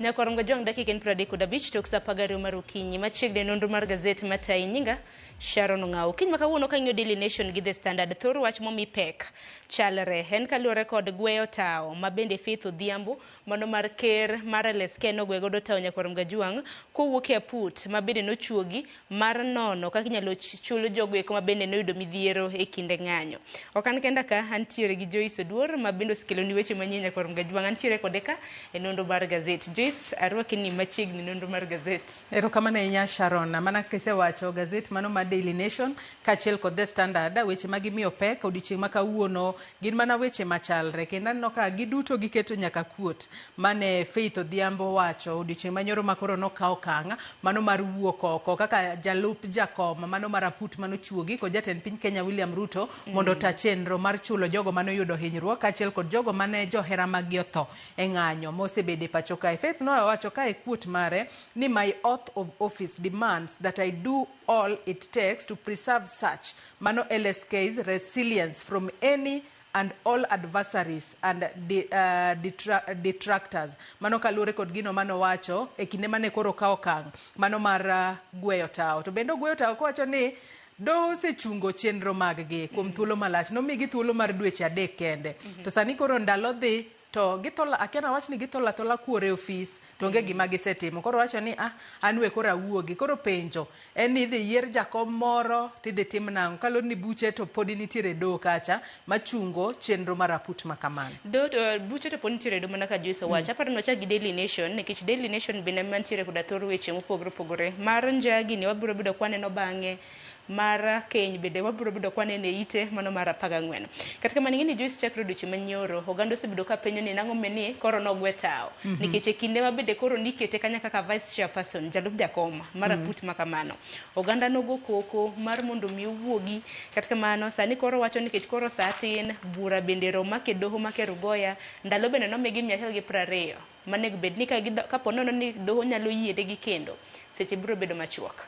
Nyakwar Ngojwang' dakika en 35 tok saa 12 mar okinyi. Machiegni nonro mar gazet matayi nyinga Sharon Ong'awo. Okinyi ma kawuono kang'iyo Daily Nation gi The Standard, thor wach momi pek chalre. En kaluwore kod gweyo tawo ma bende Faith Odhiambo mano mar ker mar LSK nogwe godo tawo Nyakwar Mgajuang' kowuok e aput ma bende nochuogi mar nono kaka inyalo chul jogo eko ma bende noyudo midhiero e kinde ng'anyo. Ok an kenda ka, antiere gi Joyce Oduor ma bende osekeloni weche manyien Nyakwar Mgajuang'. Antiere kode ka e nonro mar gazet. Joyce, arwaki ni machiegni nonro mar gazet. Erokamano ahinya Sharon. Mana kaka isewacho, gazet mano mar Daily Nation kaachiel kod The Standard, weche ma gimiyo pek odiochieng' ma kawuono gin mana weche machalre kendo aneno ka giduto giketo nyaka quote mane Faith Odhiambo owacho odiochieng' manyoro ma koro nokawo okang' mano mar wuok oko kaka jalup jakom mano mar aput manochuogi kod jatend piny Kenya William Ruto mondo ota chenro mar chulo jogo mane oyudo hinyruok kaachiel kod jogo mane johera maggi otho e ng'anyo mosebedo e pacho kae. Faith nowacho kae quote mare ni my oath of office demands that I do all it takes to preserve such mano LSK's resilience from any and all adversaries and detractors. Mano kaluwore kod gino mane owacho e kinde mane koro okawo okang' mano mar gweyo tawo. To bende ogweyo tawo kowacho ni doho osechungo chenro mag gi kuom thuolo malach. Nomigi thuolo mar dweche adek kende. To sani koro ndalo dhi to githolo akia nawach ni githolo athola kuor e ofis to onge gima gisetimo. Koro wacho ni ah, an we koro awuogi. Koro penjo en ni idhi yier jakom moro tidhi tim nang'o? Kaluwore ni buche to podi nitiere e doho kacha machungo chenro mar aput ma kamano. Doho to buche to pod nitiere e doho mana ka Joyce owacho. Aparo ni wachak gi Daily Nation nikech Daily Nation bende ema nitiere koda thor weche mopogore opogore. Mar njagi ni wabiro bedo kwaneno bang'e mar keny bende wabiro bedo kwaneno e ite mano mar 14. Kata kamano ing'e ni Joyce chakre odiochieng' manyoro oganda osebedo ka penjo ni nang'o ni koro nogwe tawo. Nikech e kinde ma bende koro nikete kanya kaka vice chairperson jalup jakom mar aput ma kamano. Oganda nogo koko mar mondo mi owuogi. Kata kamano sani koro wacho nikech koro saa tin bura bende rom make doho ma Kerugoya ndalo bende nomigi 120 manego bed ni kapo nono ni doho nyalo yienegi kendo seche biro bedo machuok.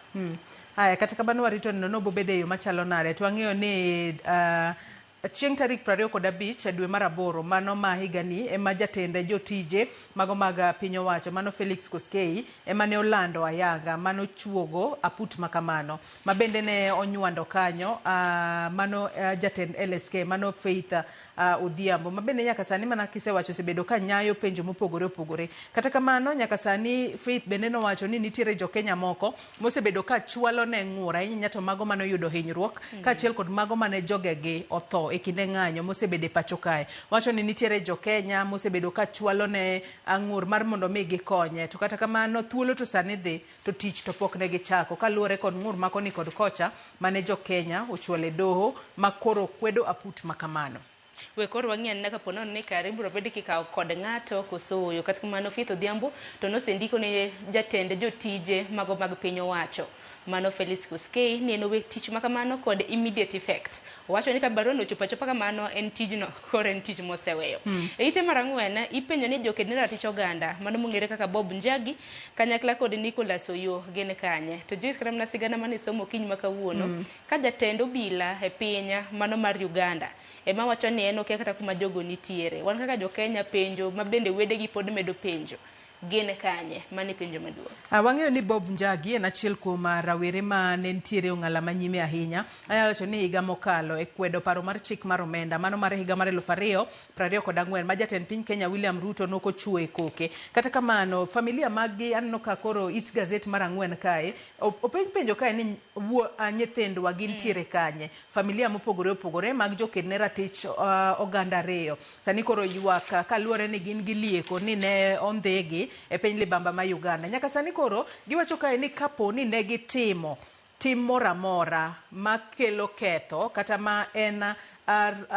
Aya, kata kamano warito neno nobobedo e yo machalo nade to wang'eyo ni chieng' tarik 25 dwe mar aboro mano ma higani ema jatend jotije mago mag piny owacho mano Felix Koskei ema ne olando ayanga mano chuogo aput makamano ma bende ne onywando kanyo mano jatend LSK mano Faith Odhiambo ma bende nyaka sani mana kisewacho osebedo ka nyayo penjo mopogore opogore. Kata kamano nyaka sani Faith bende nowacho ni nitiere jo Kenya moko mosebedo ka chwalo ne ng'ur ahinya to mago mane oyudo hinyruok kaachiel kod mago mane jogegi otho e kinde ng'anyo mosebedo e pacho kae. Wacho ni nitiere jo Kenya mosebedo ka chwalo ne ng'ur mar mondo mi gikonye to kata kamano thuolo to sani dhi to tich to pok ne gichako kaluwore kod ng'ur ma koni kod kocha mane jo Kenya ochwalo e doho ma koro kwedo aput ma kamano. We koro wang'i anena kapo nono ni kare ibiro bed kikawo kod ng'ato koso ooyo. Kata kamano Faith Odhiambo to nosendiko ne jatend jotije mago mag piny owacho mano Felix Koskei ni en owe tich ma kamano kod immediate effect. Owacho ni ka barua no ochopo achopa kamano en tijno koro en tich moseweyo. E ite mar ang'wen ipenjo ni joked ne ratich oganda mano mong'ere kaka Bob Njagi kanyakla kod Nicholas Oyoo gin kanye. To Joyce kata mana sigana mane isomo okinyi ma kawuono ka jatend obila e piny mano mar Uganda ema wacho ni en okia kata kuma jogo nitiere. Wan kaka jo Kenya penjo ma bende wedegi pod medo penjo gin kanye? Mano e penjo maduong'. Wang'eyo ni Bob Njagi en achiel kuom rawere ma ne nitiere e ong'ala ma nyime ahinya. Anyalo wacho ni higa mokalo e kwedo paro mar chik mar omenda mano mar higa mar 2024 ma jatend piny Kenya William Ruto nokochuo e koke. Kata kamano, familia maggi aneno ka koro it gazet mar ang'wen kae openj penjo kae ni nyithindwa gintiere kanye? Familia mopogore opogore mag joked ne ratich oganda ariyo sani koro ywak kaluwore ni gin gi lieko ni ne ondhigi e piny libamba ma Uganda. Nyaka sani koro giwacho kae ni kapo ni ne gitimo tim moro amora makelo ketho kata ma en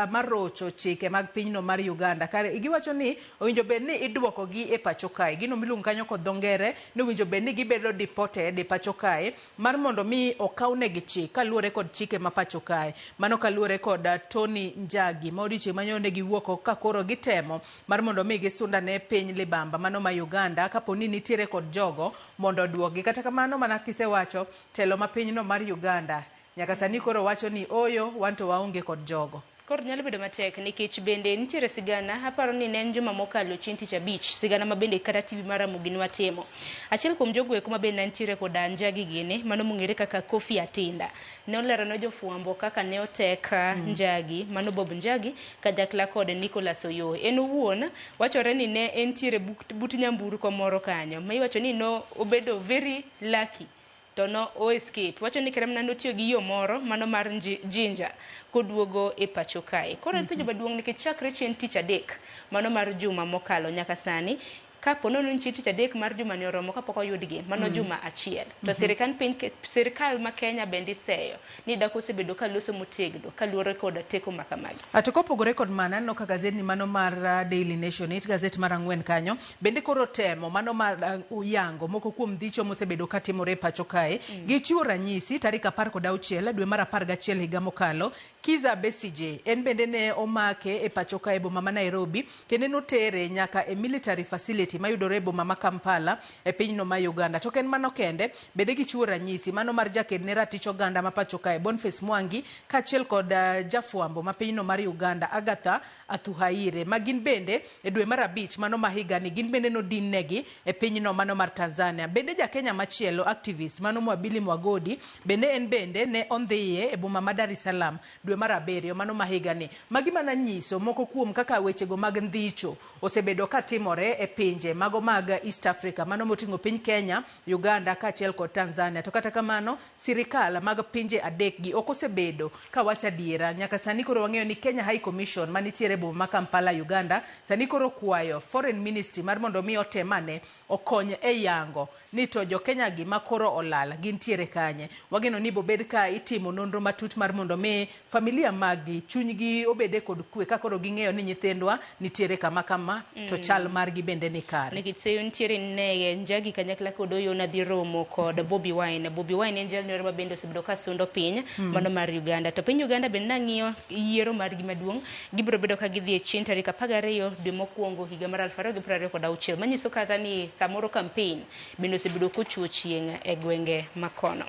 marocho chike mag pinyno mar Uganda. Kare giwacho ni owinjo bed ni iduoko gi e pacho kae. Gino miluongo kanyo kod dho ngere ni owinjo bed ni gibedo deported e pacho kae mar mondo mi okawnegi chik kaluwore kod chike ma pacho kae. Mano kaluwore kod Tony Njagi ma odiochieng' manyoro ne giwuok ka koro gitemo mar mondo mi gisundane piny libamba mano ma Uganda kapo ni nitiere kod jogo mondo oduokgi. Kata kamano mana kisewacho telo ma pinyno mar Uganda nyaka sani koro wacho ni oyo wan to waonge kod jogo. Koro nyalo bedo matek nikech bende nitiere sigana, aparo ni ne en juma mokalo chieng' tich abich, sigana ma bende kata TV mar Ramogi nwatimo. Achiel kuom jogo eko ma bende ne nitiere koda Njagi gini, mano mong'ere kaka Kofi Atinda, ne olero ne jofwambo kaka ne otek Njagi, mano Bob Njagi, kanyakla kod Nicholas Oyoo. En owuon, wachore ni ne entiere but nyamburko moro kanyo, ma iwacho ni no obedo very lucky to no o escape. Wacho ni kata mana notiyo gi yo moro mano mar Jinja koduogo e pacho kae. Koro en penjo maduong' nikech chakre chieng' tich adek mano mar juma mokalo nyaka sani, kapo nono ni chieng' tich adek mar juma ni oromo kapok oyudgi, mano juma achiel. To sirikal piny, sirikal ma Kenya bende iseyo ni dak osebedo ka loso motegno kaluwore kod teko ma kamagi. To kopogore kod mano, aneno ka gazet ni mano mar Daily Nation, it gazet mar 4 kanyo, bende koro temo mano mar yango moko kuom dhicho mosebedo katimore e pacho kae. Gichiwo ranyisi tarik 16 dwe mar 11 higa mokalo, Kizza Besigye en bende ne omake e pacho kae e boma ma Nairobi, kendo notere nyaka e military facility mayudore e boma ma Kampala e pinyno ma Uganda. To ok en mano kende, bende gichiwo ranyisi mano mar jaked ne ratich oganda ma pacho kae Boniface Mwangi kaachiel kod jafwambo ma pinyno mar Uganda Agatha Atuhaire, ma gin bende e dwe mar 5 mano ma higani gin bende nodin negi e pinyno mano mar Tanzania. Bende ja Kenya machielo activist mano Mwabili Mwagodi bende en bende ne ondhiye e boma ma Dar es Salaam dwe mar 7 mano ma higani. Magi mana nyiso moko kuom kaka wechego mag ndhicho osebedo katimore e pinje mago mag East Africa mano moting'o piny Kenya, Uganda kaachiel kod Tanzania. To kata kamano, sirikal mag pinje adek gi ok osebedo kawacho adiera. Nyaka sani koro wang'eyo ni Kenya High Commission manitiere e boma ma Kampala, Uganda, sani koro kwayo Foreign Ministry mar mondo mi otemane okony e yango ni to jo Kenya gi makoro olal gintiere kanye. Wageno ni bobed ka itimo nonro matut mar mondo mi familia maggi chunygi obede kod kwe ka koro ging'eyo ni nyithindwa nitiere kama kama to chal margi bende ni kare. Nikech seyo nitiere ne Njagi kanyakla kod Oyoo dhi romo kod Bobi Wine. Bobi Wine en jalno ma bende osebedo ka sundo piny mano mar Uganda. To piny Uganda bende nang'iyo yiero margi maduong', gibiro bedo ka gidhi e chieng' tarik 12 dwe mokwongo higa mar 2026, manyiso kata ni samoro campaign bende osebedo kochuo chieng' e gwenge makono.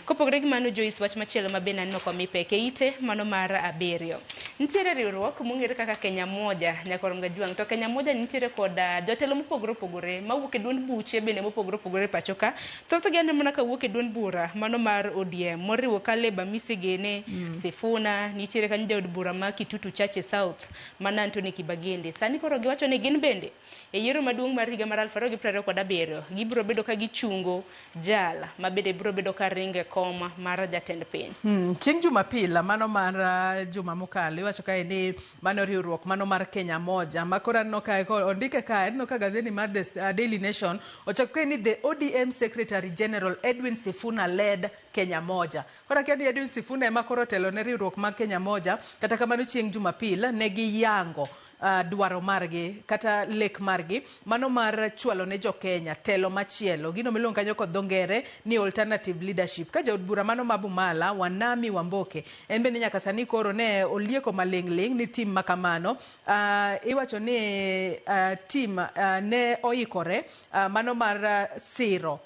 Kopogore gi mano, Joyce, wach machielo ma bende aneno komi pek e ite mano mar 7. Nitiere riwruok mong'ere kaka Kenya Moja Nyakorom Gajwang'. To Kenya Moja nitiere kod jotelo mopogore opogore mawuok e duond buche bende mopogore opogore e pacho ka. Thothgi aneno mana kawuok e duond bura mano mar ODM moriwo Caleb Amisi gene, Sifuna, nitiere kanyo jaod bura ma Kitutu Chache South mana Anthony Kibagende. Sani koro giwacho ni gin bende e yiero maduong' mar higa mar 2027 gibiro bedo ka gichungo jal ma bende biro bedo ka ringo e kom mar jatend piny. Chieng' Jumapil mano mar juma mokalo iwacho kae ni mano riwruok mano mar Kenya Moja ma koro aneno kae ondike kae aneno ka gazeti mar The Daily Nation ochako kae ni the ODM Secretary General Edwin Sifuna led Kenya Moja. Koro akia ni Edwin Sifuna ema koro otelo ne riwruok mar Kenya Moja, kata kamano chieng' Jumapil ne giyango dwaro margi kata lek margi mano mar chwalo ne jo Kenya telo machielo, gino miluongo kanyo kod dho ngere ni alternative leadership. Ka jaod bura mano ma Bumala Wanami Wamboke en bende nyaka sani koro ne olieko maling'ling' ni tim makamano iwacho ni tim ne oikore mano mar siro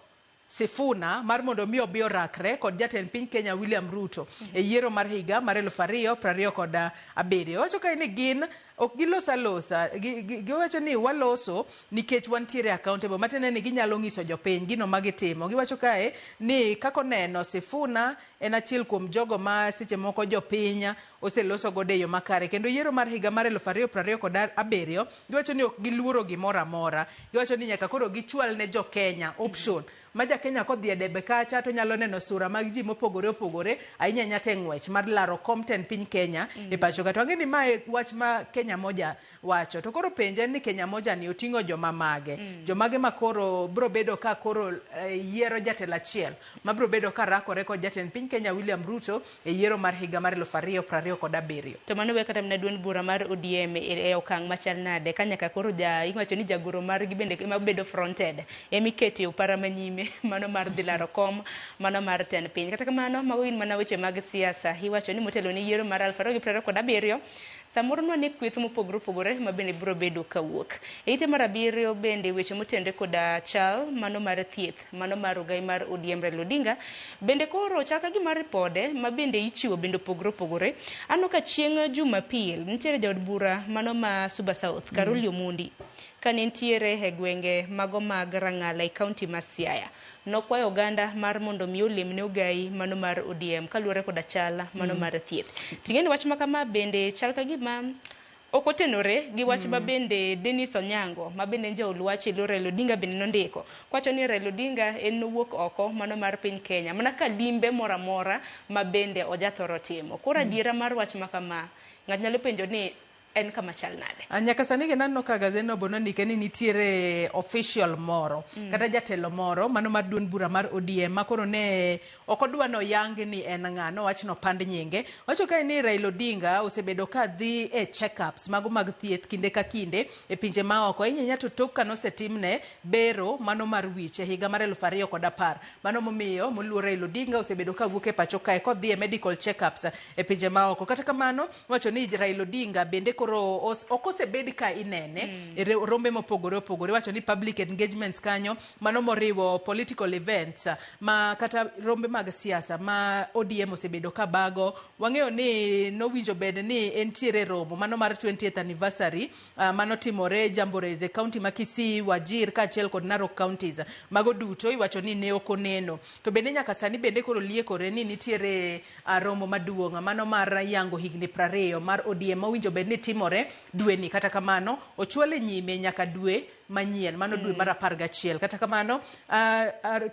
Sifuna mar mondo mi obi orakre kod jatend piny Kenya William Ruto e yiero mar higa mar 2027. Owacho kae ni gin ok gilos alosa, giwacho ni waloso nikech wantiere accountable, matiende ni ginyalo nyiso jopiny gino ma gitimo. Giwacho kae ni kaka oneno Sifuna en achiel kuom jogo ma seche moko jopiny oseloso godo e yo makare, kendo yiero mar higa mar 2027 giwacho ni ok giluoro gimoro amora. Giwacho ni nyaka koro gichwal ne jo Kenya option ma ja Kenya kodhi e debe kacha to nyalo neno sura mag ji mopogore opogore ahinya ahinya to e ng'wech mar laro kom tend piny Kenya e pacho ka. To ang'e ni mae wach ma Kenya Moja wacho. To koro penjo en ni Kenya Moja ni oting'o joma mage? Jomage ma koro bro bedo ka koro yiero jatelo achiel ma bro bedo ka rakore kod jatend piny Kenya William Ruto e yiero mar higa mar 2027. To mano we kata mana duond bura mar ODM e okang' machal nade ka nyaka koro iwacho ni jagoro margi bende ema bedo fronted emikete e opara manyime mano mar dhi laro kom mano mar tend piny. Kata kamano mago gin mana weche mag siasa. Iwacho ni motelo ne yiero mar 2027 Samoro nwane kweth mopogore opogore ma bende biro bedo kawuok. E ite mar 7 bende weche motenore koda chal mano mar thieth mano mar ogai mar ODM Raila Odinga bende koro chaka gima ripode ma bende ichiwo bende opogore opogore. Aneno ka chieng' Jumapil nitiere jaod bura mano ma Suba South Caroli Omondi kane nitiere e gwenge mago mag Rang'ala e kaunti ma Siaya. Nokwayo oganda mar mondo mi olemne ogai mano mar ODM kaluwore koda chal mano mar thieth. Ting'eni wach ma kama bende chal ka gima ok otenore gi wach ma bende Dennis Onyango ma bende en jaol wach e lo Raila Odinga bende nondiko. Kowacho ni Raila Odinga en nowuok oko mano mar piny Kenya mana ka limbe moro amora ma bende ojathoro timo. Koro adiera mar wach ma kama ng'ato nyalo penjo ni en kama chal nade? Nyaka sani kendo aneno ka gazetno be nondike ni nitiere official moro kata jatelo moro mano mar duond bura mar ODM ma koro ne ok odwa ni oyang ni en ng'a, nowach ni opand nyinge. Owacho kae ni Raila Odinga osebedo ka dhi e check-ups mago mag thieth kinde ka kinde e pinje maoko. Ahinya ahinya to tok kanosetimne bero mano mar wich e higa mar 2010. Mano momiyo moluor Raila Odinga osebedo ka wuok e pacho kae kodhi e medical check-ups e pinje maoko. Kata kamano, wacho ni Raila Odinga bende koro ok osebed ka inene e rombe mopogore opogore. Wacho ni public engagements kanyo mano moriwo political events ma kata rombe mag siasa ma ODM osebedo ka bago. Wang'eyo ni nowinjo bed ni entiere romo mano mar 20th anniversary manotimore Jamboree e county ma Kisii, Wajir kaachiel kod Narok counties. Mago duto iwacho ni ne ok oneno. To bende nyaka sani bende koro liekore ni nitiere romo maduong' mano mar yango higni 20 mar ODM mowinjo bed ni timore dwe ni. Kata kamano ochwale nyime nyaka dwe manyien mano dwe mar 11. Kata kamano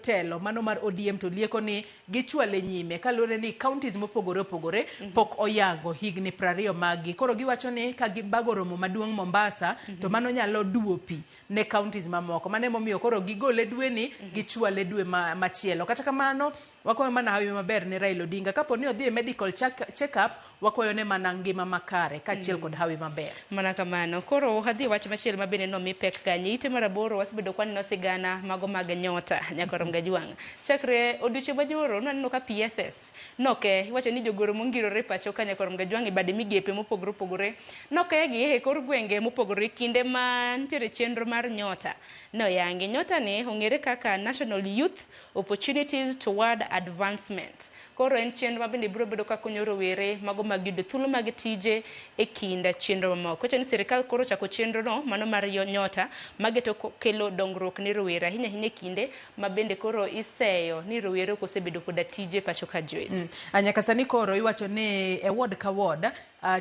telo mano mar ODM to lieko ni gichwale nyime kaluwore ni counties mopogore opogore pok oyango higni 20 mag gi. Koro giwacho ni ka gibago romo maduong' Mombasa to mano nyalo duo pi ne counties mamoko. Mano emomiyo koro gigole dwe ni gichwale dwe machielo. Kata kamano wakwayo mana hawi maber ne Raila Odinga. Kapo ni odhi e medical check up, wakwayo ne mana ngima makare kaachiel kod hawi maber. Mana kamano. Koro adhi wach machielo ma bende nomi pek kanyo. Ite mar 8 wasebedo kwaneno sigana mago mag nyota nyaka rom gajwang'. Chakre odiochieng' manyoro naneno ka PSS noke iwacho ni jogoro mongirore pacho ka nyaka rom gajwang' e bade migepe mopogore opogore nokegi e kor gwenge mopogore kinde ma nitiere chenro mar nyota noyangi. Nyota ni ong'ere kaka National Youth Opportunities Toward Advancement. Koro en chenro ma bende biro bedo ka konyo rowere mago mag yudo thuolo mag tije e kind chenro mamoko. Wacho ni sirikal koro ochako chenro no mano mar nyota mageto kelo dongruok ne rowere ahinya ahinya e kinde ma bende koro iseyo ni rowere ok osebedo koda tije pacho ka Joyce. Nyaka sani koro iwacho ni e ward ka ward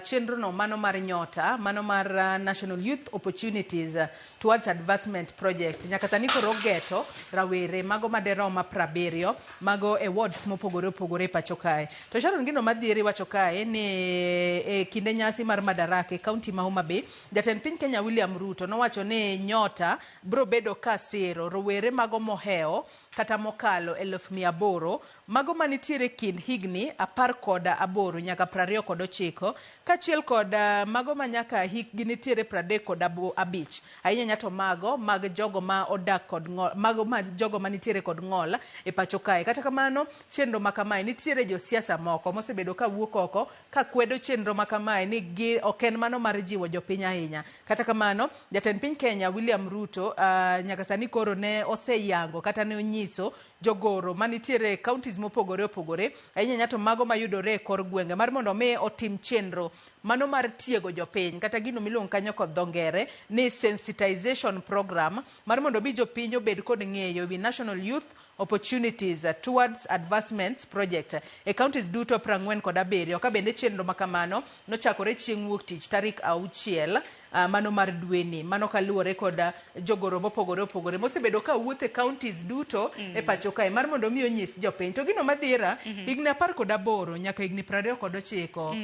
chenro no mano mar nyota mano mar National Youth Opportunities Towards Advancement Project nyaka sani koro ogeto rawere mago maderom 70 mago e wards mopogore opogore e pacho kae. To Sharon, gino madhier iwacho kae ni e kinde nyasi mar Madaraka e kaunti ma Homa Bay, jatend piny Kenya William Ruto nowacho ni nyota biro bedo ka siro rowere mago mohewo kata mokalo 800,000 mago manitiere kind higni 18 nyaka 29 kaachiel kod mago ma nyaka hikgi nitiere 35, ahinya ahinya to mago mag jogo ma odak kod ng'ol, mago ma jogo manitiere kod ng'ol e pacho kae. Kata kamano chenro ma kamae nitiere josiasa moko mosebedo ka wuok oko ka kwedo chenro ma kamae ni gi ok en mano mar jiwo jopiny ahinya. Kata kamano jatend piny Kenya William Ruto nyaka sani koro ne oseyango kata ne onyiso jogoro manitiere e counties mopogore opogore, ahinya ahinya to mago mayudore e kor gwenge, mar mondo mi otim chenro mano mar tiego jopiny kata gino miluongo kanyo kod dho ngere ni sensitization program mar mondo mi jopiny obed kod ng'eyo ewi National Youth Opportunities Towards Advancements Project e counties duto 47. Ka bende chenro ma kamano nochakore chieng' wuok tich tarik 6 mano mar dweni, mano kaluwore kod jogoro mopogore opogore mosebedo ka wuotho e counties duto e pacho kae mar mondo mi onyis jopiny. To gino madhira higni 18 nyaka higni 29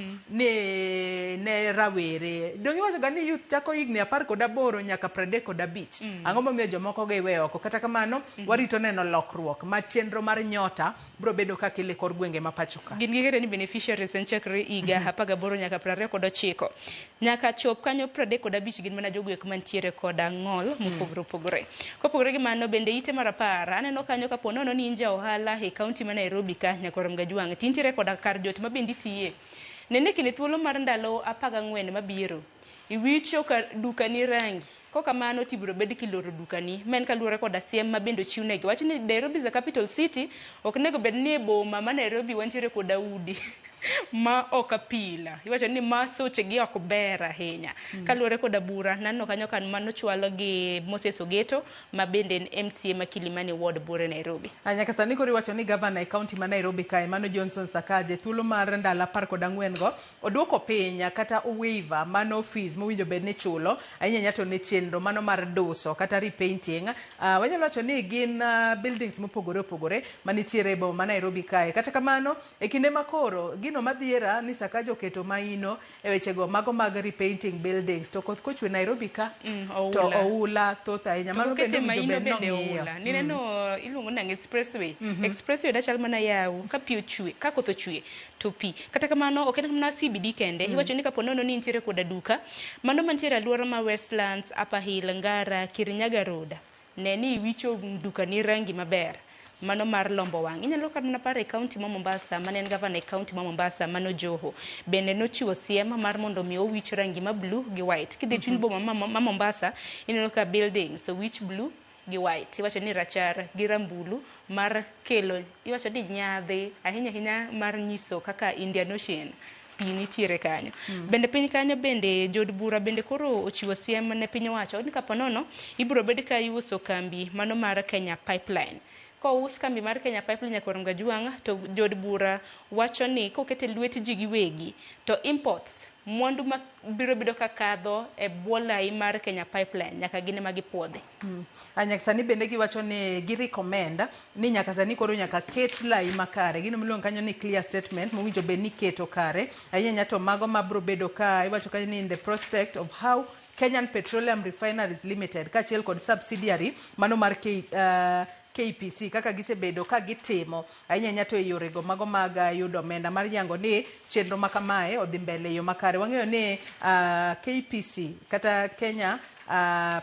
ne rawere dong' iwacho ga ni youth chako higni 18 nyaka 35. Ang'o momiyo jomoko go iweyo oko? Kata kamano warito neno lokruok ma chenro mar nyota biro bedo ka kelo e kor gwenge ma pacho ka. Gin gikete ni beneficiaries en chakre higa 18 nyaka 29 nyaka chop kanyo 35 gin mana jogo eko mantiere koda ng'ol mopogore opogore. Kopogore gi mano bende ite mar 10 aneno kanyo kapo nono ni in ja ohala e kaunti ma Nairobi ka nyaka rom gajwang' tintiere koda kar jot ma bende itiye. Nene kinde thuolo mar ndalo 14 mabiro iwicho ka dukani rangi kokamano tibiro bed kiloro dukani ma en kaluwore koda siem ma bende ochiwnegi wach ni Nairobi is a capital city ok nego bed ni e boma ma Nairobi wantiere koda udi ma ok apila iwacho ni ma soche gi ok ber ahinya kaluwore koda bura naneno kanyo kan manochwalo gi Moses Ogeto ma bende en MCA ma Kilimani Ward Buore Nairobi. Nyaka sani koro iwacho ni gavana e kaunti ma Nairobi kae mano Johnson Sakaja e thuolo mar ndalo 14 go oduoko piny kata waiver mano fees mowinjo bed ni chulo ahinya ahinya to ne chenro mano mar duso kata repainting. Wanyalo wacho ni gin buildings mopogore opogore manitiere e boma ma Nairobi kae. Kata kamano e kinde makoro gino madhiera ni Sakaja oketo maino e wechego mago mag repainting buildings to koth kochwe Nairobi ka to oula thoth ahinya. Mano bende owinjo bed nong'iyo. Nineno iluongo nang'o expressway. Expressway dachal mana yawo ka pi ochwe, ka koth ochwe to pi. Kata kamano ok en mana CBD kende. Iwacho ni kapo nono ni nitiere koda duka mano mantiere alwora ma Westlands, Upper Hill, Ngara, Kirinyaga Road. Ne ni iwicho duka ni rangi maber. Mano mar lombo wang'. Inyalo kata mana paro e kaunti ma Mombasa, mane en gavana e kaunti ma Mombasa, mano Joho. Bende nochiwo siem mar mondo mi owich rangi ma blue gi white. Kidhi chuny boma ma Mombasa, ineno ka buildings owich blue gi white. Iwacho ni rachar gi rambulu mar kelo, iwacho ni nyadhi, ahinya ahinya mar nyiso kaka Indian Ocean pi nitiere kanyo. Bende piny kanyo bende jood bura bende koro ochiwo siem ne piny owacho ni kapo nono ibiro bed ka iuso kambi mano mar Kenya Pipeline. Kous kambi mar Kenya Pipeline nyaka Gajuang' to jood bura wacho ni kokete lwet ji giwegi to imports mwandu ma biro bedo ka kadho e bwo lai mar Kenya Pipeline nyaka gin ema gipuodhi. Nyaka sani bende giwacho ni gi recommend ni nyaka sani koro nyaka ket lai makare. Gino miluongo kanyo ni clear statement mowinjo bed ni keto kare. Ahinya ahinya to mago mabro bedo ka iwacho kanyo ni in the prospect of how Kenyan Petroleum Refineries Limited kaachiel kod subsidiary mano mar KPC kaka gisebedo ka gitimo ahinya ahinya to e yorego mago mag yudo omenda mar yango ni chenro ma kamae odhi mbele e yo makare. Wang'eyo ni KPC kata Kenya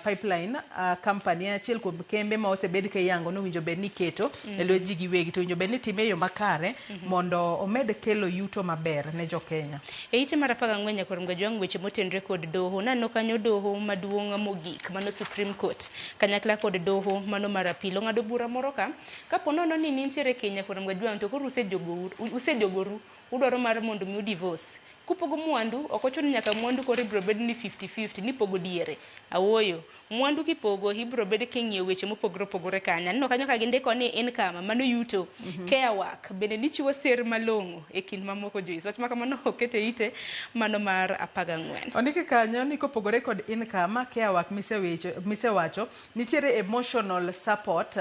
Pipeline Company en achiel kuom kembe ma osebed ka iyango ni owinjo bed ni iketo e lwet ji giwegi to owinjo bed ni itime e yo makare mondo omed kelo yuto maber ne jo Kenya. E ite mar 14 nyaka Gajuang' weche motenore kod doho. Naneno kanyo doho maduong' mogik mano Supreme Court kanyakla kod doho mano mar apil ong'ado bura moro ka kapo nono ni nitiere keny nyaka Gajuang' to koro usejogoru udwaro mar mondo mi divorce. Kupogo mwandu ok ochuno nyaka mwandu koro ibiro bed ni 50-50 ni pogo diere. Awoyo mwandu kipogo ibiro bed king'iyo weche mopogore opogore kanyo. Aneno kanyo ka gindiko ni income mano yuto, care work bende nichiwo ser malong'o e kind mamoko Joyce. Wach ma kamano okete ite mano mar 14. Ondiki kanyo ni kopogore kod income, care work misewacho, nitiere emotional support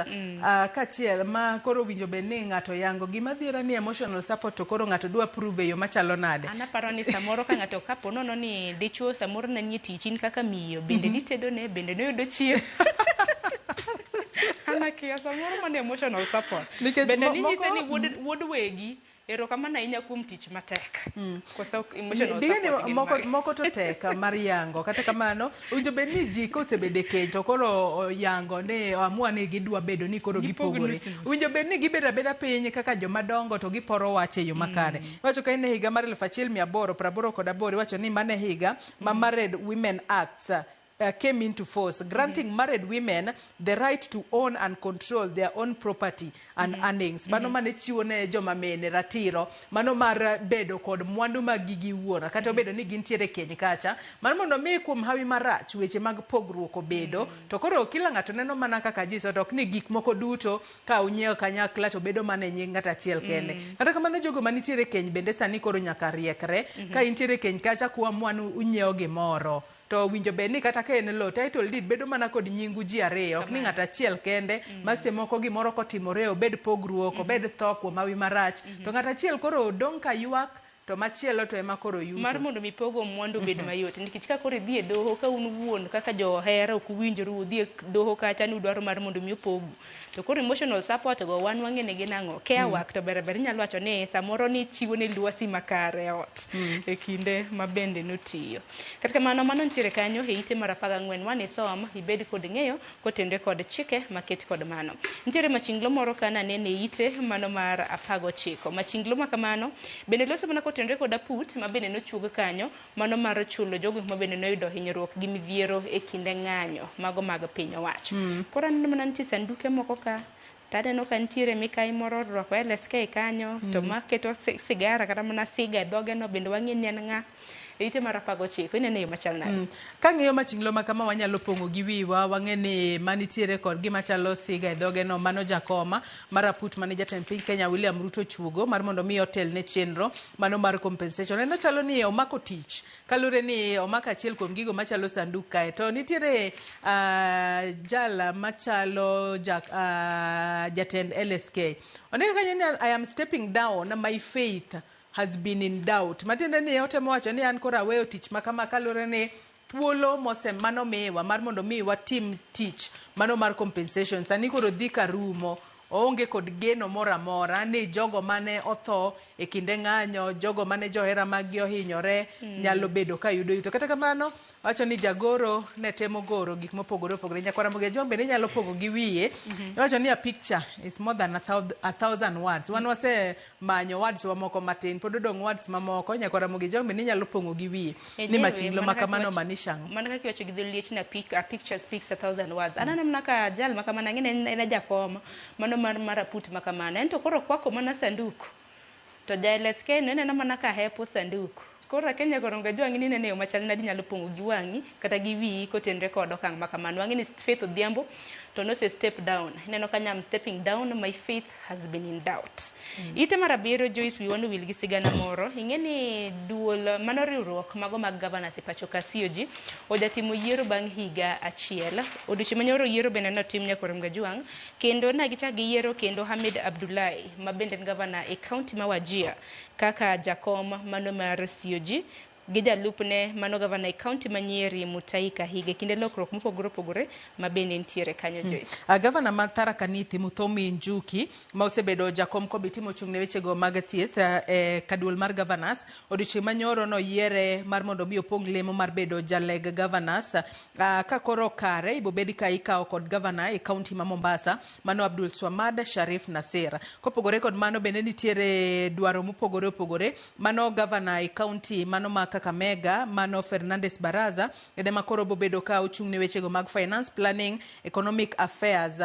kaachiel ma koro owinjo bed ni ng'ato yango. Gima dhiera ni emotional support to koro ng'ato dwa prove e yo machalo nade. An aparo ni samoro ka ng'ato kapo nono ni dichuo samoro ne nie tich in kaka miyo bende nitedo ne bende noyudo chiemo. An akia samoro mano emotional support. Bende ninyise ni wuod wegi erokamano ahinya kuom tich matek. Koso emotional support gin mage. Moko to tek mar yango. Kata kamano owinjo bed ni ji kosebedo e keny to koro yango ni amua ni gidwa bedo ni koro gipogore. Owinjo bed ni gibedo abeda piny kaka joma dongo to giporo wach e yo makare. Iwacho ka en e higa mar 1888 iwacho ni mano e higa ma Married Women Acts came into force, granting married women the right to own and control their own property and earnings. Mano mane chiwo ne joma mine ratiro, mano mar bedo kod mwandu mag gi giwuon, kata obedo ni gintiere keny kacha, mar mondo mi kuom hawi marach weche mag pogruok obedo, to koro kila ng'ato neno mana kaka ji, to ok ni gik moko duto ka unyiewo kanyakla to bedo mana e nying ng'ato achiel kende. Kata kamano jogo manitiere keny bende sani koro nyaka riekre, ka intiere keny kacha kuamua ni unyiewo gimoro, to winjo bed ni kata ka en lo title deed bedo mana kod nyingu ji ariyo, ok ni ng'ato achiel kende, ma seche moko gimoro kotimore obed pogruok, obed tho kuom hawi marach, to ng'ato achiel koro odong' ka ywak to machielo to ema koro yuto. Mar mondo mi pogo mwandu obed mayot, nikech ka koro idhi e doho ka un wuon kaka johera ok uwinjoru, udhi e doho kacha ni udwaro mar mondo mi opogu. To koro emotional support go wan wang'e ni gin ang'o. Care work to ber ber inyalo wacho ni samoro ni chiwo ne lwasi makare e ot e kinde ma bende notiyo. Kata kamano mano nitiere kanyo e ite mar 14 wan isom ibed kod ng'eyo kotenore kod chike maket kod mano. Nitiere machinglo moro ka nanene ite mano mar 19. Machinglo ma kamano bende loso mana Kotenore kod aput ma bende nochuog kanyo, mano mar chulo jogo ma bende noyudo hinyruok gi midhiero e kinde ng'anyo mago mag piny owacho. Koro aneno mana nitie sanduke moko ka to aneno ka nitiere mikai moro orwako LSK kanyo to maketo sigara kata mana siga e dhoge no bende wang'e ni en ng'a. Ite mar 19 ineno e yo machal nade? Kang'iyo machinglo ma kama wanyalo pong'o gi wiwa, wang'e ni manitiere kod gima chalo siga e dhoge no mano jakoma mar aput mane jatend piny Kenya William Ruto ochuogo mar mondo mi otel ne chenro mano mar compensation. En ochalo ni omako tich kaluwore ni omako achiel kuom gigo machalo sanduk kae. To nitiere jal machalo jatend LSK. Ondiko kanyo ni I am stepping down, my faith has been in doubt. Matiende ni otemo wacho ni an koro aweyo tich ma kama kaluwore ni thuolo mose manomiwa mar mondo mi watim tich mano mar compensation sani koro dhi karumo. Oonge kod geno moro amora ni jogo mane otho e kinde ng'anyo, jogo mane johera maggi ohinyore nyalo bedo ka yudo yuto. Kata kamano, wacho ni jagoro ne temo goro gik mopogore opogore. Nyakwar Ramogi Ajwang' bende nyalo pogo gi wiye. Iwacho ni a picture is more than a thousand words. Wan wase manyo words wa moko matin, pod odong' words mamoko. Nyakwar Ramogi Ajwang' bende nyalo pong'o gi wiye. Ni machinglo ma kamano maanisha ang'o? Mana kaka iwacho gi dho liech ni a picture speaks a thousand words. Aneno mana ka jal ma kamano, ang'e ni en e jakom mano mar aput ma kamano. En to koro okwako mana sanduk. To ja LSK no ineno mana ka hepo sanduk. Koro akia Nyakwar Ramogi Ajwang' ni ineno e yo machal nade inyalo pong'o gi wang'i kata gi wiyi kotenre kod okang' ma kamano. Wang'e ni Faith Odhiambo to nose step down. Ineno kanyo I'm stepping down, my faith has been in doubt. Ite mar 7 Joyce wiwa nowil gi sigana moro. Ing'e ni duol mano riwruok mago mag governors e pacho ka COG ojatimo yiero bang' higa achiel. Odiochieng' manyoro yiero bende notim Nyakwar Ramogi Ajwang' kendo ne gichak giyiero kendo Hamid Abdullahi ma bende en governor e county ma Wajir kaka jakom mano mar COG gi jalupne mano gavana e county ma Nyeri Mutahi Kahiga e kinde lokruok mopogore opogore ma bende nitiere kanyo Joyce. Gavana ma Tharaka Nithi Muthomi Njuki ma osebedo jakom komiti mochung' ne wechego mag thieth e kaduol mar governors odiochieng' manyoro noyiere mar mondo mi opong' lemo mar bedo jaleg governors ka koro kare ibobed ka ikawo kod gavana e county ma Mombasa mano Abdul Swamad Sharif Nasir. Kopogore kod mano bende nitiere dwaro mopogore opogore mano gavana e county mano ma Kakamega mano Fernandes Baraza ene ma koro bobedo ka ochung' ne wechego mag finance planning economic affairs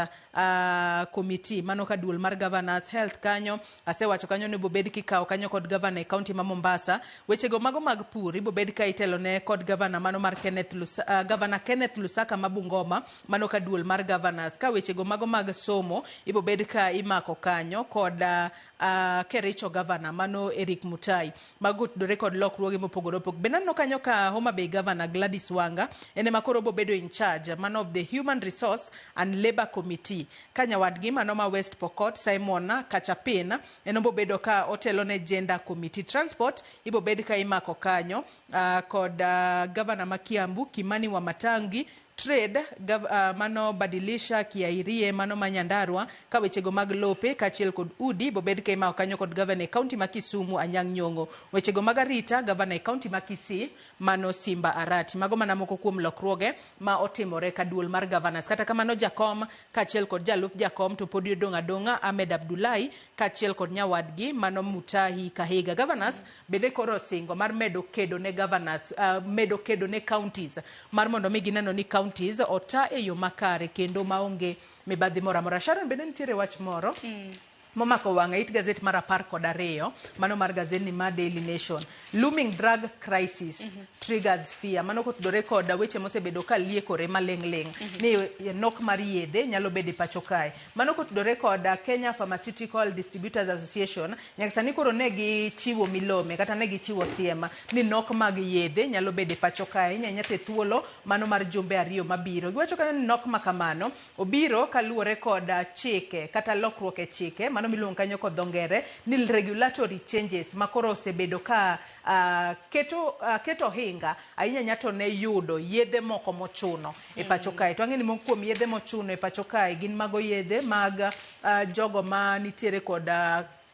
committee mano ka duol mar governors health kanyo asewacho kanyo ni bobed kikawo kanyo kod gavana e county ma Mombasa. Wechego mago mag pur ibobed ka itelone kod gavana mano mar Kenneth gavana Kenneth Lusaka ma Bungoma mano ka duol mar governors. Ka wechego mago mag somo ibobed ka imako kanyo kod Kericho gavana mano Eric Mutai. Mago otudore kod lokruoge mopogore opogore. Bende aneno kanyo ka Homa Bay gavana Gladys Wanga en ema koro bobedo in charge mano of the Human Resource and Labour Committee. Ka nyawadgi mano ma West Pokot Simon Kachapin en obobedo ka otelo ne Gender Committee. Transport ibobed ka imako kanyo kod gavana ma Kiambu Kimani Wamatangi. Trade mano Badilisha Kiairie mano ma Nyandarua ka wechego mag lope kaachiel kod udi bobed ka imako kanyo kod gavana e county ma Kisumu Anyang' Nyong'o. Wechego mag arita gavana e county ma Kisii mano Simba Arati. Mago mana moko kuom lokruoge ma otimore ka duol mar governors. Kata kamano jakom kaachiel kod jalup jakom to pod odong' adong'a Ahmed Abdullahi kaachiel kod nyawadgi mano Mutahi Kahiga. Governors bende koro osingo mar medo kedo ne governors, medo kedo ne counties mar mondo mi gineno ni counties ota e yo makare kendo maonge mibadhi moro amora. Sharon bende nitiere wach moro momako wang'a it gazet mar 12 mano mar gazetni mar Daily Nation. Looming drug crisis triggers fear. Mano kotudore kod weche mosebedo ka liekore maling' ling' ni nok mar yedhe nyalo bedo e pacho kae. Mano kotudore kod Kenya Pharmaceutical Distributors Association nyaka sani koro ne gichiwo milome kata ne gichiwo siem ni nok mag yedhe nyalo bedo e pacho kae ahinya ahinya to e thuolo mano mar jumbe 2 mabiro. Giwacho kanyo ni nok ma kamano obiro kaluwore kod chike kata lokruok e chike mano miluongo kanyo kod dho ngere ni regulatory changes ma koro osebedo ka keto ohinga ahinya ahinya to ne yudo yedhe moko mochuno e pacho kae. To ang'e ni moko kuom yedhe mochuno e pacho kae gin mago yedhe mag jogo ma nitiere kod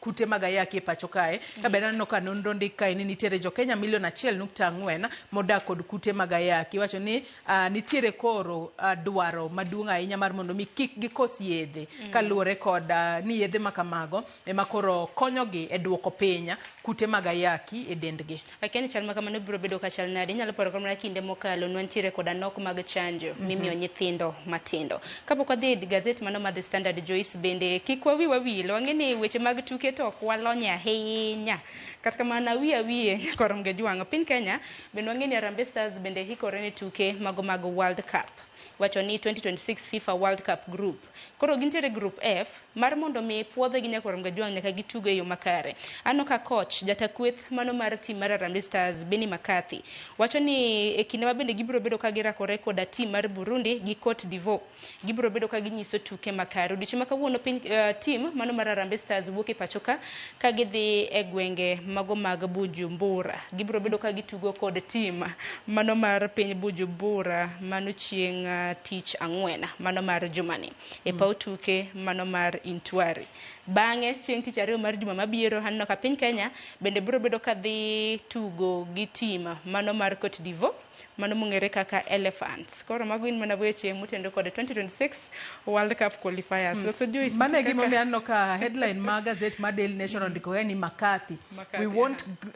kute mag ayaki e pacho kae. Ka bende aneno ka nonro ndik kae ni nitiere jo Kenya milion 1.4 modak kod kute mag ayaki. Iwacho ni nitiere koro dwaro maduong' ahinya mar mondo mi kik gikos yedhe kaluwore kod ni yedhe ma kamago ema koro konyogi e duoko piny kute mag ayaki e dendgi. Akia ni chal ma kamano biro bedo ka chal nade. Inyalo paro mana kinde mokalo nwantiere koda nok mag chanjo mimiyo nyithindo matindo. Kapok wadhi e gazet mano mar The Standard Joyce bende kik wawi wawil wang'e ni weche mag tuke to ok walonye ahinya. Kata kamano awiye awiye nyaka orom gi jwang'. Piny Kenya bende wang'e ni Harambee Stars bende hikore ne tuke mago mag World Cup. Wacho ni 2026 FIFA World Cup Group. Koro gintiere Group F mar mondo mi puodhgi nyaka orom gajwang' nyaka gitugo e yo makare. Aneno ka coach jata kweth mano mar team mar Harambee Stars Benni McCarthy wacho ni e kinde ma bende gibiro bedo ka girakore koda team mar Burundi gi Cote d'Ivoire. Gibiro bedo ka ginyiso tuke makare. Odiochieng' ma kawuono piny team mano mar Harambee Stars wuok e pacho ka ka gidhi e gwenge mago mag Bujumbura. Gibiro bedo ka gitugo kod team mano mar piny Bujumbura mano chieng' tich ang'wen mano mar jumani e paw tuke mano mar Intwari. Bang'e chieng' tich ariyo mar juma mabiro aneno ka piny Kenya bende biro bedo ka dhi tugo gi team mano mar Cote d'Ivoire mano mong'ere kaka Elephants. Koro mago gin mana weche motenore kod 2026 World Cup qualifiers. So Joyce, Mano e nitie gimomiyo aneno ka headline ma gazet mar Daily Nation ondiko ka ni McCarthy. McCarthy,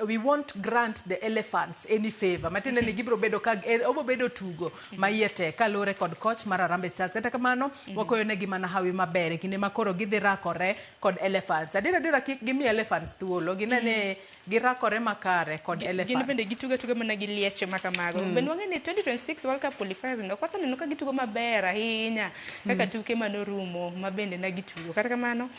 We won't grant the elephants any favor. Matiende ni gibiro bedo ka obiro bedo tugo ma iye tek kaluwore kod coach mar Harambee Stars. Kata kamano wakoyo negi mana hawi maber e kinde ma koro gidhi rakore kod elephants. Adier adiera kik gimi elephants thuolo. Gine ni girakore makare kod elephants. Gin bende gitugo atuga mana gi lieche ma kamago. Bende wang'e ni 2026 World Cup qualifiers no ok waseneno ka gitugo maber ahinya kaka tuke manorumo ma bende ne gitugo. Kata kamano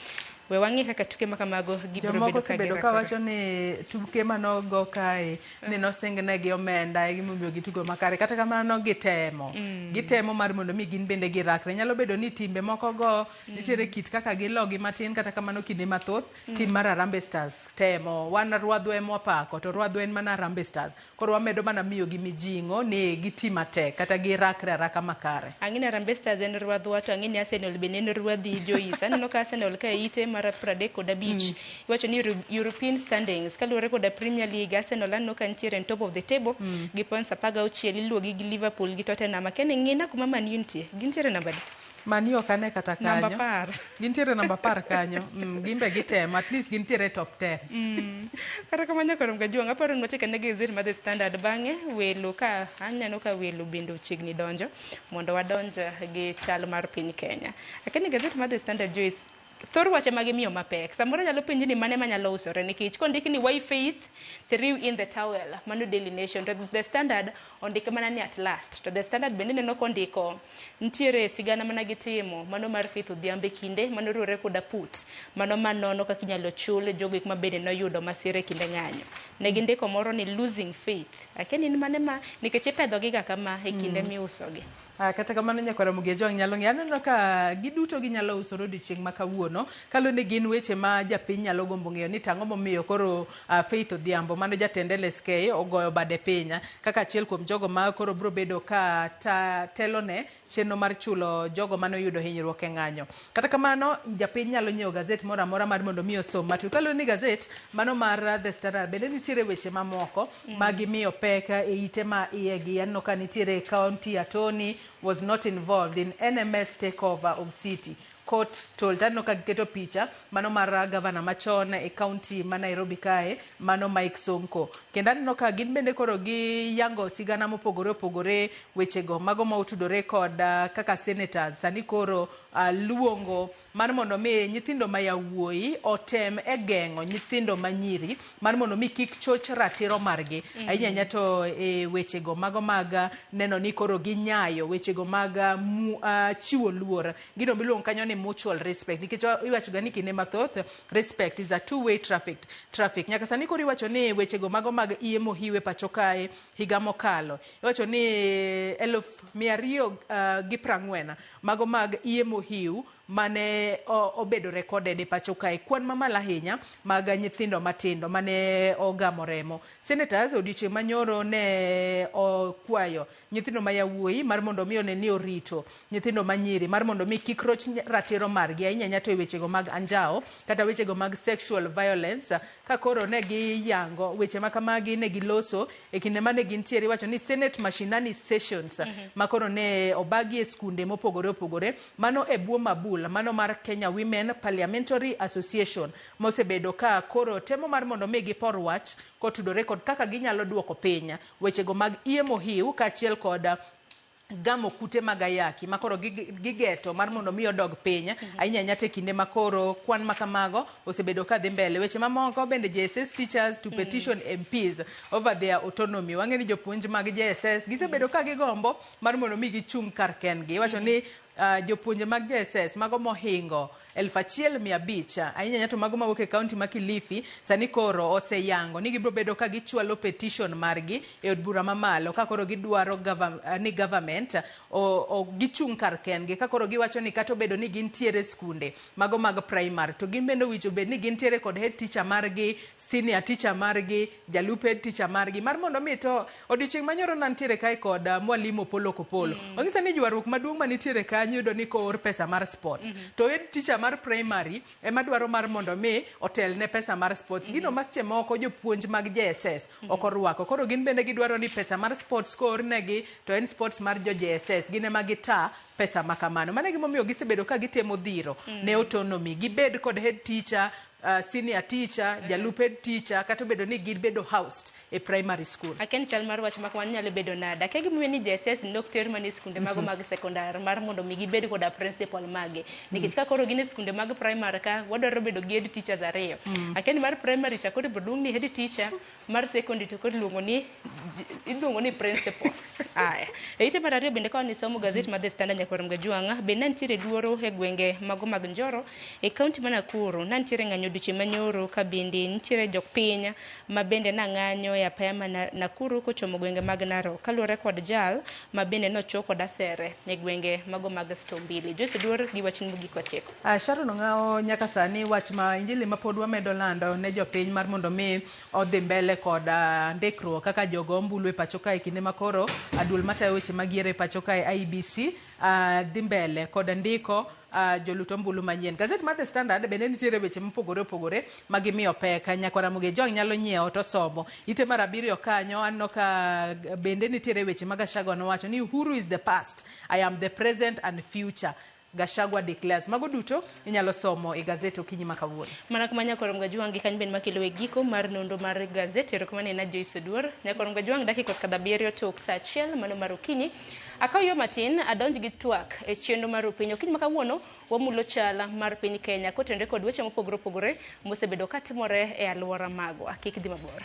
we wang'i kaka tuke ma kamago gibiro Jomoko bedo ka osebedo girakore. kawacho ni tuke manogo kae ni nosingnegi omenda e gimomiyo gitugo makare. Kata kamano gitemo. Gitemo mar mondo mi gin bende girakre. Nyalo bedo ni timbe moko go nitiere kit kaka gilogi matin kata kamano kinde mathoth tim mar Harambee Stars temo. Wan rwadhwa ema wapako to rwadhwa en mana Harambee Stars. Koro wamedo mana miyogi mijing'o ni giti matek kata girakre araka makare. Ang'e ni Harambee Stars en rwadhwa to ang'e ni Arsenal bende en rwadhi Joyce. Aneno ka Arsenal ka e ite mar 35. Iwacho ni European standings kaluwore koda Premier League Arsenal aneno ka nitiere en top of the table gi points 16 iluwogi gi Liverpool gi Tottenham. Akia ni ng'ina kuma Man U nitie. Gintiere namba adi? Man U ok ane kata Namba kanyo. 10. Gintiere namba 10 kanyo. Gin be gitemo. At least gintiere e top 10. Kata kamano nyaka rom gajuang' aparo ni wachak ane gazet mar The Standard bang'e welo ka aneno ka welo bende ochiegni donjo mondo wadonj gi chal mar piny Kenya. Akia ni gazet mar The Standard Joyce thor wache ma gimiyo mapek. Samoro nyalo penji ni mane manyalo usore nikech kondik ni why Faith threw in the towel mano Daily Nation to The Standard ondike mana ni at last to The Standard bende neno kondiko nitiere sigana mana gitimo mano mar Faith Odhiambo e kinde manoriwore koda put mano manono kaka inyalo chul jogo ek ma bende noyudo masira e kinde ng'anyo. Ne gindiko moro ni losing faith. Akia ni in mane ma nikech ipedho gi ga kama e kinde miusogi. Kata kamano nyakwara Mugejo nyalo ng'eyo aneno ka giduto ginyalo usore odiochieng' ma kawuono kaluwore ni gin weche ma japiny nyalo gombo ng'eyo ni tang'o momiyo koro Faith Odhiambo mano jatend LSK ogoyo bade piny kaka achiel kuom jogo ma koro biro bedo ka telone chenro mar chulo jogo mane oyudo hinyruok e ng'anyo. Kata kamano japiny nyalo nyiewo gazet moro amora mar mondo mi osom matut. Kaluwore ni gazet mano mar The Standard bende nitiere weche mamoko ma gimiyo pek e ite ma iye gi aneno ka nitiere county attorney was not involved in NMS takeover of city. Court told aneno ka giketo picha mano mar gavana machon e county ma Nairobi kae mano Mike Sonko. Kendo aneno ka gin bende koro giyango sigana mopogore opogore wechego mago ma otudore kod kaka senators sani koro luongo mar mondo mi nyithindo ma yawuoyi otem e geng'o nyithindo manyiri mar mondo mi kik choch ratiro margi ahinya ahinya to e wechego mago mag neno ni koro ginyayo wechego mag chiwo luor gino miluongo kanyo ni mutual respect nikech iwacho ga ni kinde mathoth respect is a two way traffic. Nyaka sani koro iwacho ni wechego mago mag iye mohiwe pacho kae higa mokalo iwacho ni 240,000 mago mag iye mohiu mane obedo recorded e pacho kae kwan mamalo ahinya mag nyithindo matindo mane ogamo remo. Senators odiochieng' manyoro ne okwayo nyithindo ma yawuoyi mar mondo mi one ni orito nyithindo manyiri mar mondo mi kik roch ratiro ratiro margi ahinya ahinya to e wechego mag anjawo kata wechego mag sexual violence. Ka koro ne giyango weche ma kamagi, ne giloso e kinde mane gintiere, iwacho ni Senate Mashinani Sessions ma koro ne obagi e skunde mopogore opogore, mano e bwo mabul mano mar Kenya Women Parliamentary Association, mosebedo ka koro temo mar mondo mi gipor wach kotudore kod kaka ginyalo duoko piny wechego mag iye mohiu kaachiel kod gamo kute mag ayaki ma koro gigeto mar mondo mi odog piny ahinya ahinya to e kinde ma koro kwan ma kamago osebedo ka dhi mbele. Weche mamoko bende, JSS teachers to petition MPs over their autonomy. Wang'e ni jopuonj mag JSS gisebedo ka gigombo mar mondo mi gichung' kar kendgi. Iwacho ni jopuonje mag JSS mago mohingo 1500, ahinya ahinya to mago mawuok e kaunti ma Kilifi, sani koro oseyango ni gibiro bedo ka gichwalo petition margi e od bura mamalo ka koro gidwaro ni government gichung' kar kendgi, ka koro giwacho ni kata obedo ni gintiere skunde mago mag primary, to gin bende owinjo bed ni gintiere kod head teacher margi, senior teacher margi, jalup head teacher margi, mar mondo mi to odiochieng' manyoro nantiere kae kod mwalimu Opolo Kopolo. Onyisa ni ywaruok maduong' manitiere kanyo iyudo ni koor pesa mar sports to head teacher mar primary ema dwaro mar mondo mi otel ne pesa mar sports. Gino ma seche moko jopuonj mag JSS ok orwako. Koro gin bende gidwaro ni pesa mar sports koor negi to en sports mar jo JSS, gin ema gita pesa ma kamano. Mano e gimomiyo gisebedo ka gitemo dhiro ne autonomy, gibed kod head teacher, senior teacher, jalup head teacher, kata obedo ni gibedo housed e primary school. Akia ni chal mar wach ma kamano nyalo bedo nade. Akia gimomiyo ni JSS nok ter mana e skunde mago mag sekondar mar mondo mi gibed koda principal mage. Nikech ka koro gin e skunde mag primary ka, wadwaro bedo gi head teachers ariyo. Akia ni mar primary cha koro ibiro luong ni head teacher, mar secondary to koro iluongo ni principal. Aya. E ite mar ariyo bende ka wanisomo gazet mar The Standard, Nyakwar Mgajuang', bende nitiere luoro e gwenge mago mag Njoro e kaunti ma Nakuru. Nitiere ng'anyo odiochieng' manyoro ka bende nitiere jopiny ma bende nang'anyo e apaya ma Nakuru kochomo gwenge mag Narok, kaluwore kod jal ma bende nochwo kod asere e gwenge mago mag Stombili. Joyce Oduor gi wachni mogik watieko. Sharon Ong'awo, nyaka sani wach ma injili ma pod wamedo lando ne jopiny mar mondo mi odhi mbele kod ndikruok kaka jogo ombulu e pacho kae, kinde ma koro duol matayo weche mag yiero e pacho kae IEBC dhi mbele kod ndiko jolut ombulu manyien. Gazet mar The Standard bende nitiere weche mopogore opogore ma gimiyo pek. Nyakwara Ramogi Jong nyalo nyiewo to somo. Ite mar abiriyo kanyo aneno ka bende nitiere weche ma Gachagua nowacho ni "Uhuru is the past, I am the present and future," Gachagua declares. Mago duto inyalo somo e gazet okinyi ma kawuono. Mana kuma Nyakwar Mgajuang' gi kanyo bende makelo e giko mar nonro mar gazet. Erokamano ne Joyce Oduor. Nyakwar Mgajuang', dakika osekadho 7 tok sa 1 mano mar okinyi. Akaw yo matin adonj gi twak e chenro mar piny. Okinyi ma kawuono wamulo chala mar piny Kenya kotenore kod weche mopogore opogore mosebedo katimore e alwora magwa. Kik dhi mabor.